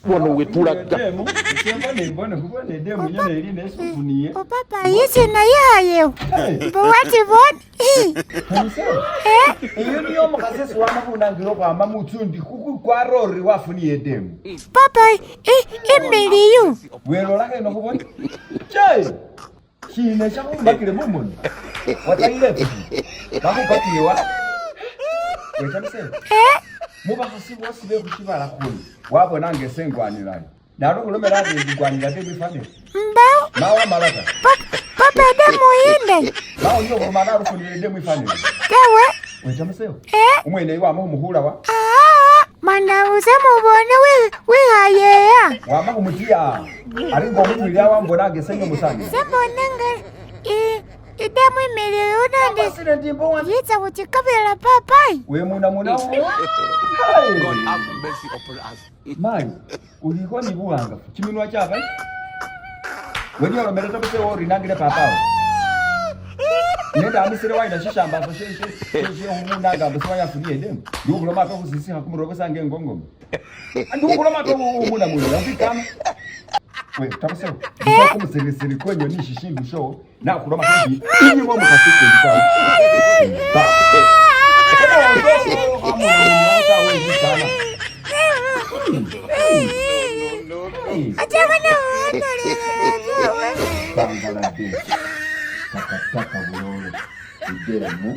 Wano wetulaga. Papa yisi naye ayewo mbowatibona. Iyo niyo omukhasi esi wama khunangila okhwama mutsundi khukwara ori wafuniye edemu. Papa imiliyu. Welolakho eno khubone. Che! Shina shakhumbakile mumoni. Watayile efusi. Bakhupakile wa? Wecha musee. Mubakhasi bosi bekhushibala khuno. Wabona nga ese ngwanilayo. Nalo khulomela ari ngwanila te bifanile. Mbao. Mawa amala ta. Papa edemu yindayi. Mawa niyo khurumana arufunile edemu ifanile. Tawe. Wecha musee. Umwene wama khumukhula wa? Mana use mubone wikhayeya. Wama khumutiya. Ari nga omutwilila wambona nga ese nyomusani. Sembone nga idemu imiliyu nandi yitsa khuchikabila papayi. Wemunamuna. God have mercy upon us. Mayi, ulikho ni buwangafu chiminwa chaba weni olomele ta buse worinangile papawo nende amisile waina shishambaso shekhumunanga mbu siwayafunie edemu ndiukhuloma ate khusisikha kumurwe busa nga engongoma ndiukhuloma ate umunamuna ukwikana we tabusewo kumusirisiri kwenyo ni shishindu sho nakhuloma ndi inyuma omukhasi kundi tawe. Achakana. Bangladesh, takataka bulolo, idemu.